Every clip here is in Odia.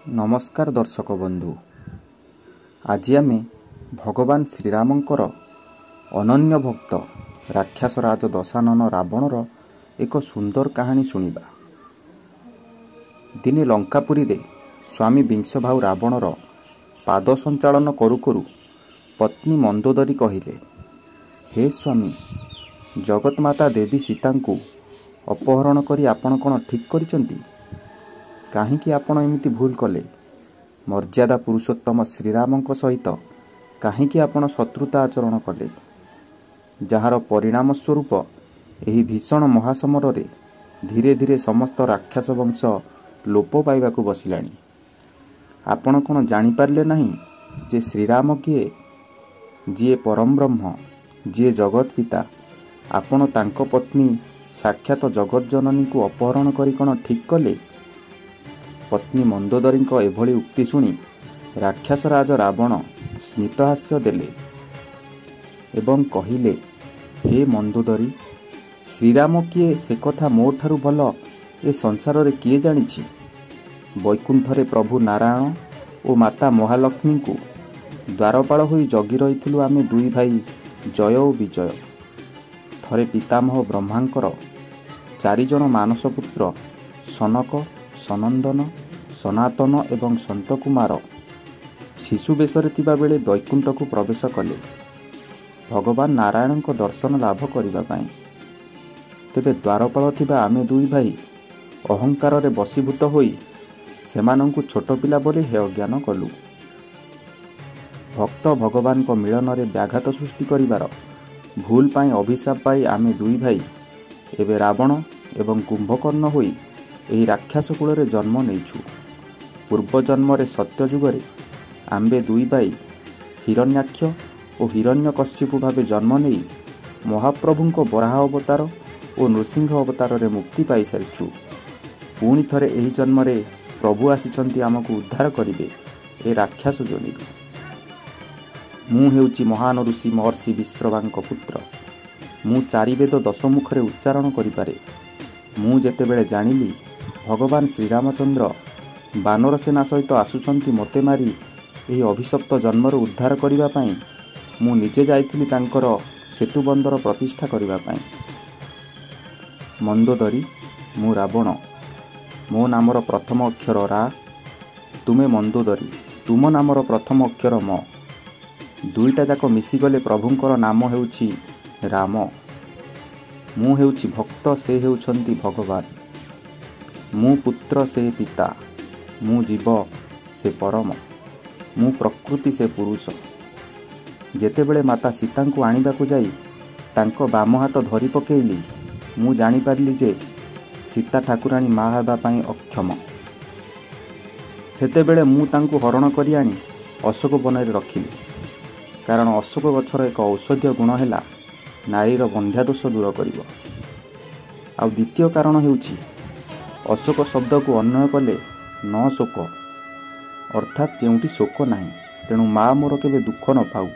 ନମସ୍କାର ଦର୍ଶକ ବନ୍ଧୁ, ଆଜି ଆମେ ଭଗବାନ ଶ୍ରୀରାମଙ୍କର ଅନନ୍ୟ ଭକ୍ତ ରାକ୍ଷସରାଜ ଦଶାନନ ରାବଣର ଏକ ସୁନ୍ଦର କାହାଣୀ ଶୁଣିବା। ଦିନେ ଲଙ୍କାପୁରୀରେ ସ୍ୱାମୀ ବିଂଶଭାଉ ରାବଣର ପାଦ ସଞ୍ଚାଳନ କରୁ କରୁ ପତ୍ନୀ ମନ୍ଦୋଦରୀ କହିଲେ, ହେ ସ୍ୱାମୀ, ଜଗତମାତା ଦେବୀ ସୀତାଙ୍କୁ ଅପହରଣ କରି ଆପଣ କ'ଣ ଠିକ୍ କରିଛନ୍ତି? କାହିଁକି ଆପଣ ଏମିତି ଭୁଲ କଲେ? ମର୍ଯ୍ୟାଦା ପୁରୁଷୋତ୍ତମ ଶ୍ରୀରାମଙ୍କ ସହିତ କାହିଁକି ଆପଣ ଶତ୍ରୁତା ଆଚରଣ କଲେ, ଯାହାର ପରିଣାମ ସ୍ୱରୂପ ଏହି ଭୀଷଣ ମହାସମରରେ ଧୀରେ ଧୀରେ ସମସ୍ତ ରାକ୍ଷସ ବଂଶ ଲୋପ ପାଇବାକୁ ବସିଲାଣି? ଆପଣ କ'ଣ ଜାଣିପାରିଲେ ନାହିଁ ଯେ ଶ୍ରୀରାମ କିଏ? ଯିଏ ପରମବ୍ରହ୍ମ, ଯିଏ ଜଗତ ପିତା, ଆପଣ ତାଙ୍କ ପତ୍ନୀ ସାକ୍ଷାତ ଜଗତଜନନୀଙ୍କୁ ଅପହରଣ କରି କ'ଣ ଠିକ୍ କଲେ? ପତ୍ନୀ ମନ୍ଦୋଦରୀଙ୍କ ଏଭଳି ଉକ୍ତି ଶୁଣି ରାକ୍ଷସରାଜ ରାବଣ ସ୍ମିତହାସ୍ୟ ଦେଲେ ଏବଂ କହିଲେ, ହେ ମନ୍ଦୋଦରୀ, ଶ୍ରୀରାମ କିଏ ସେ କଥା ମୋଠାରୁ ଭଲ ଏ ସଂସାରରେ କିଏ ଜାଣିଛି? ବୈକୁଣ୍ଠରେ ପ୍ରଭୁ ନାରାୟଣ ଓ ମାତା ମହାଲକ୍ଷ୍ମୀଙ୍କୁ ଦ୍ୱାରପାଳ ହୋଇ ଜଗି ରହିଥିଲୁ ଆମେ ଦୁଇ ଭାଇ ଜୟ ଓ ବିଜୟ। ଥରେ ପିତାମହ ବ୍ରହ୍ମାଙ୍କର ଚାରିଜଣ ମାନସପୁତ୍ର ସନକ, ସନନ୍ଦନ, ସନାତନ ଏବଂ ସନ୍ତକୁମାର ଶିଶୁ ବେଶରେ ଥିବାବେଳେ ବୈକୁଣ୍ଠକୁ ପ୍ରବେଶ କଲେ ଭଗବାନ ନାରାୟଣଙ୍କ ଦର୍ଶନ ଲାଭ କରିବା ପାଇଁ। ତେବେ ଦ୍ୱାରପାଳ ଥିବା ଆମେ ଦୁଇ ଭାଇ ଅହଙ୍କାରରେ ବଶୀଭୂତ ହୋଇ ସେମାନଙ୍କୁ ଛୋଟ ପିଲା ବୋଲି ହେୟଜ୍ଞାନ କଲୁ। ଭକ୍ତ ଭଗବାନଙ୍କ ମିଳନରେ ବ୍ୟାଘାତ ସୃଷ୍ଟି କରିବାର ଭୁଲ ପାଇଁ ଅଭିଶାପ ପାଇ ଆମେ ଦୁଇ ଭାଇ ଏବେ ରାବଣ ଏବଂ କୁମ୍ଭକର୍ଣ୍ଣ ହୋଇ ଏହି ରାକ୍ଷସ କୂଳରେ ଜନ୍ମ ନେଇଛୁ। ପୂର୍ବଜନ୍ମରେ ସତ୍ୟଯୁଗରେ ଆମ୍ଭେ ଦୁଇ ଭାଇ ହିରଣ୍ୟାକ୍ଷ ଓ ହିରଣ୍ୟକଶ୍ୟପୁ ଭାବେ ଜନ୍ମ ନେଇ ମହାପ୍ରଭୁଙ୍କ ବରାହ ଅବତାର ଓ ନୃସିଂହ ଅବତାରରେ ମୁକ୍ତି ପାଇସାରିଛୁ। ପୁଣି ଥରେ ଏହି ଜନ୍ମରେ ପ୍ରଭୁ ଆସିଛନ୍ତି ଆମକୁ ଉଦ୍ଧାର କରିବେ ଏ ରାକ୍ଷସ ଯୋନିରୁ। ମୁଁ ହେଉଛି ମହାନ ଋଷି ମହର୍ଷି ବିଶ୍ରବାଙ୍କ ପୁତ୍ର। ମୁଁ ଚାରିବେଦ ଦଶମୁଖରେ ଉଚ୍ଚାରଣ କରିପାରେ। ମୁଁ ଯେତେବେଳେ ଜାଣିଲି ଭଗବାନ ଶ୍ରୀରାମଚନ୍ଦ୍ର ବାନର ସେନା ସହିତ ଆସୁଛନ୍ତି ମୋତେ ମାରି ଏହି ଅଭିଶପ୍ତ ଜନ୍ମରୁ ଉଦ୍ଧାର କରିବା ପାଇଁ, ମୁଁ ନିଜେ ଯାଇଥିଲି ତାଙ୍କର ସେତୁ ବନ୍ଦର ପ୍ରତିଷ୍ଠା କରିବା ପାଇଁ। ମନ୍ଦୋଦରୀ, ମୁଁ ରାବଣ। ମୋ ନାମର ପ୍ରଥମ ଅକ୍ଷର ରା। ତୁମେ ମନ୍ଦୋଦରୀ, ତୁମ ନାମର ପ୍ରଥମ ଅକ୍ଷର ମ। ଦୁଇଟା ଯାକ ମିଶିଗଲେ ପ୍ରଭୁଙ୍କର ନାମ ହେଉଛି ରାମ। ମୁଁ ହେଉଛି ଭକ୍ତ, ସେ ହେଉଛନ୍ତି ଭଗବାନ। ମୁଁ ପୁତ୍ର, ସେ ପିତା। ମୁଁ ଜୀବ, ସେ ପରମ। ମୁଁ ପ୍ରକୃତି, ସେ ପୁରୁଷ। ଯେତେବେଳେ ମାତା ସୀତାଙ୍କୁ ଆଣିବାକୁ ଯାଇ ତାଙ୍କ ବାମ ହାତ ଧରି ପକେଇଲି, ମୁଁ ଜାଣିପାରିଲି ଯେ ସୀତା ଠାକୁରାଣୀ ମା ହେବା ପାଇଁ ଅକ୍ଷମ। ସେତେବେଳେ ମୁଁ ତାଙ୍କୁ ହରଣ କରି ଆଣି ଅଶୋକ ବନରେ ରଖିଲି, କାରଣ ଅଶୋକ ଗଛର ଏକ ଔଷଧୀୟ ଗୁଣ ହେଲା ନାରୀର ବନ୍ଧ୍ୟାଦୋଷ ଦୂର କରିବ। ଆଉ ଦ୍ୱିତୀୟ କାରଣ ହେଉଛି ଅଶୋକ ଶବ୍ଦକୁ ଅନ୍ୱୟ କଲେ ନ ଶୋକ, ଅର୍ଥାତ୍ ଯେଉଁଠି ଶୋକ ନାହିଁ, ତେଣୁ ମା ମୋର କେବେ ଦୁଃଖ ନ ପାଉ।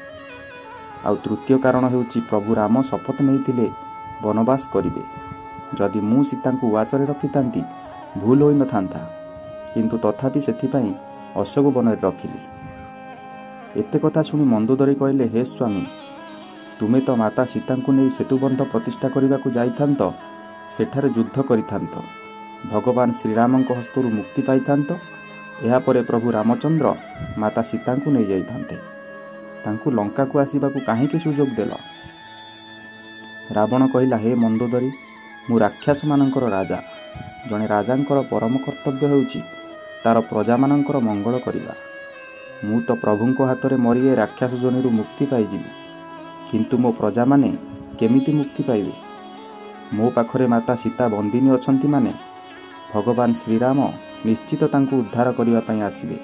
ଆଉ ତୃତୀୟ କାରଣ ହେଉଛି ପ୍ରଭୁ ରାମ ଶପଥ ନେଇଥିଲେ ବନବାସ କରିବେ। ଯଦି ମୁଁ ସୀତାଙ୍କୁ ଉଆସରେ ରଖିଥାନ୍ତି ଭୁଲ ହୋଇନଥାନ୍ତା, କିନ୍ତୁ ତଥାପି ସେଥିପାଇଁ ଅଶୋକ ବନରେ ରଖିଲି। ଏତେ କଥା ଶୁଣି ମନ୍ଦୋଦରୀ କହିଲେ, ହେ ସ୍ୱାମୀ, ତୁମେ ତ ମାତା ସୀତାଙ୍କୁ ନେଇ ସେତୁବନ୍ଧ ପ୍ରତିଷ୍ଠା କରିବାକୁ ଯାଇଥାନ୍ତ, ସେଠାରେ ଯୁଦ୍ଧ କରିଥାନ୍ତ, ଭଗବାନ ଶ୍ରୀରାମଙ୍କ ହସ୍ତରୁ ମୁକ୍ତି ପାଇଥାନ୍ତ। ଏହାପରେ ପ୍ରଭୁ ରାମଚନ୍ଦ୍ର ମାତା ସୀତାଙ୍କୁ ନେଇଯାଇଥାନ୍ତେ। ତାଙ୍କୁ ଲଙ୍କାକୁ ଆସିବାକୁ କାହିଁକି ସୁଯୋଗ ଦେଲ? ରାବଣ କହିଲା, ହେ ମନ୍ଦୋଦରୀ, ମୁଁ ରାକ୍ଷସମାନଙ୍କର ରାଜା। ଜଣେ ରାଜାଙ୍କର ପରମ କର୍ତ୍ତବ୍ୟ ହେଉଛି ତାର ପ୍ରଜାମାନଙ୍କର ମଙ୍ଗଳ କରିବା। ମୁଁ ତ ପ୍ରଭୁଙ୍କ ହାତରେ ମରି ଏ ରାକ୍ଷସ ଯୋନିରୁ ମୁକ୍ତି ପାଇଯିବି, କିନ୍ତୁ ମୋ ପ୍ରଜାମାନେ କେମିତି ମୁକ୍ତି ପାଇବେ? ମୋ ପାଖରେ ମାତା ସୀତା ବନ୍ଦିନୀ ଅଛନ୍ତି ମାନେ ଭଗବାନ ଶ୍ରୀରାମ ନିଶ୍ଚିତ ତାଙ୍କୁ ଉଦ୍ଧାର କରିବା ପାଇଁ ଆସିବେ।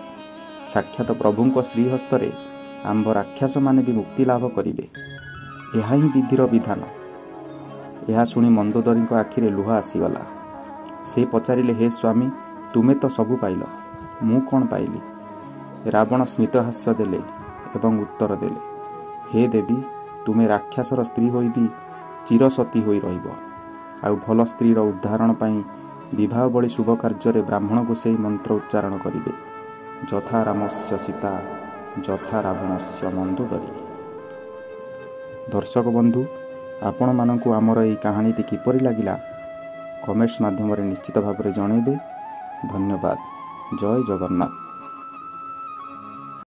ସାକ୍ଷାତ ପ୍ରଭୁଙ୍କ ଶ୍ରୀହସ୍ତରେ ଆମ୍ଭ ରାକ୍ଷସମାନେ ବି ମୁକ୍ତି ଲାଭ କରିବେ। ଏହା ହିଁ ବିଧିର ବିଧାନ। ଏହା ଶୁଣି ମନ୍ଦୋଦରୀଙ୍କ ଆଖିରେ ଲୁହ ଆସିଗଲା। ସେ ପଚାରିଲେ, ହେ ସ୍ୱାମୀ, ତୁମେ ତ ସବୁ ପାଇଲ, ମୁଁ କ'ଣ ପାଇଲି? ରାବଣ ସ୍ମିତହାସ୍ୟ ଦେଲେ ଏବଂ ଉତ୍ତର ଦେଲେ, ହେ ଦେବୀ, ତୁମେ ରାକ୍ଷସର ସ୍ତ୍ରୀ ହୋଇ ବି ଚିରସତୀ ହୋଇ ରହିବ। ଆଉ ଭଲ ସ୍ତ୍ରୀର ଉଦ୍ଧାରଣ ପାଇଁ ବିବାହ ଭଳି ଶୁଭ କାର୍ଯ୍ୟରେ ବ୍ରାହ୍ମଣ ଗୋସେଇ ମନ୍ତ୍ର ଉଚ୍ଚାରଣ କରିବେ। ଯଥା ରାମସ୍ୟ ସୀତା, ଯଥା ରାବଣସ୍ୟ ମନ୍ଦୋଦରୀ। ଦର୍ଶକ ବନ୍ଧୁ, ଆପଣମାନଙ୍କୁ ଆମର ଏହି କାହାଣୀଟି କିପରି ଲାଗିଲା କମେଣ୍ଟସ୍ ମାଧ୍ୟମରେ ନିଶ୍ଚିତ ଭାବରେ ଜଣେଇବେ। ଧନ୍ୟବାଦ। ଜୟ ଜଗନ୍ନାଥ।